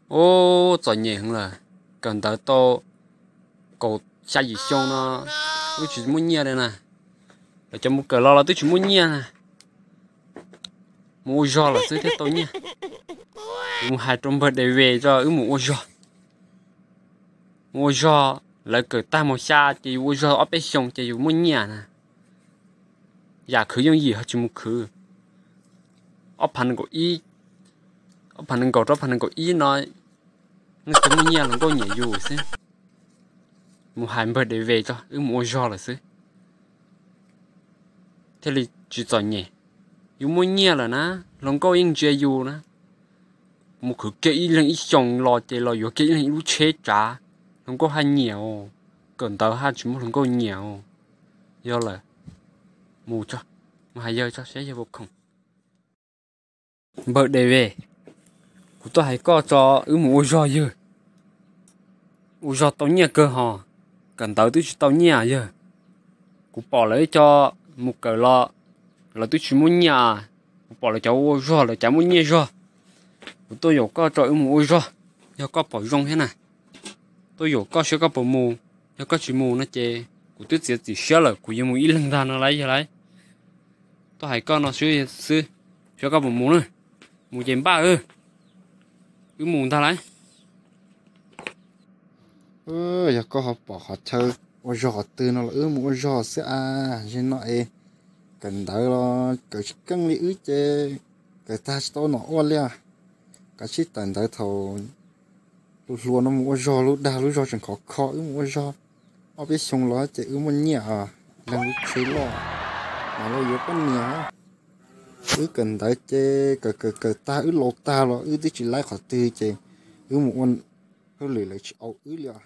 Ub, txom nyem heev lawm. Kawm ntawv tau kaum xya yim xyoo no wb tsis muaj nyiaj li na. Lawv cov mus kawm los los twb tsis muaj nyiaj na. Mus ua zog lawm xwb thiaj tau nyiaj. Kuv mus hais rau npawg David tso wb mus ua zog. Mus ua zog, lawv kawm tag mos xya ces yus ua zog ob peb xyoos ces yus muaj nyiaj na. Yam khwv yooj yim ho tsis mus khwv. Ob phav nees nkaum ib, ob phav nees nkaum rau ob phav nees nkaum ib no, nej twb muaj nyiaj hluas nkauj nyiam yus xwb. Mus hais npawg David tso wb mus ua zog lawm xwb thiaj li tsis txom nyem. Yus muaj nyiaj lawm na, hluas nkauj yeej ntsia yus na. Mus khwv kiag ib leeg ib xyoos los ces los yuav kiag ib leeg ib lub tsheb tsav. Hluas nkauj haj nyiam os, kawm ntawv haj tsis muaj hluas nkauj nyiam os. Yog lawm, mus tso, mus hais yawg tso saib yawg puas khoom. Npawg David, kuv tuaj hais koj tso wb mus ua zog yawg. Ua zog tau nyiaj kawg hos, kawm ntawv twb tsis tau nyiaj yawg. Kuv pom lawv ib co mus kawm los, lawv twb tsis muaj nyiaj. Kuv pom lawv cov ua zog lawv cas muaj nyiaj zog. Kuv tuaj yaum koj tso wb mus ua zog, yog koj pom zoo thiab na. Tuaj yaum koj saib koj puas mus, yog koj tsis mus no ces kuv twb txiav txim siab lawm, kuv yuav mus ib leeg ntag no lauj yawg lauj. Tuaj hais koj no xwb, saib koj puas mus na. Mus ces npaj, wb mus ntag lauj. Yog koj ho pom qhov chaw ua zog qhov twg no los wb mus ua zog xwb as. Zaum no es kawm ntawv los kawm tsis keej li wb ces kawm tag tsis tau nom ua li. Kav tsij tawm ntawv thaum hluas hluas no mus ua zog, lub dag lub zog tseem khov kho, wb mus ua zog ob peb xyoo los ces wb muaj nyiaj, leej lub tsheb loj, mas los yuav poj niam. Wb kawm ntawv ces kawm kawm kawm tag wb laus tag los wb twb tsis laib qhov twg ces wb mus ua hauj lwm lawv tsis au wb li os.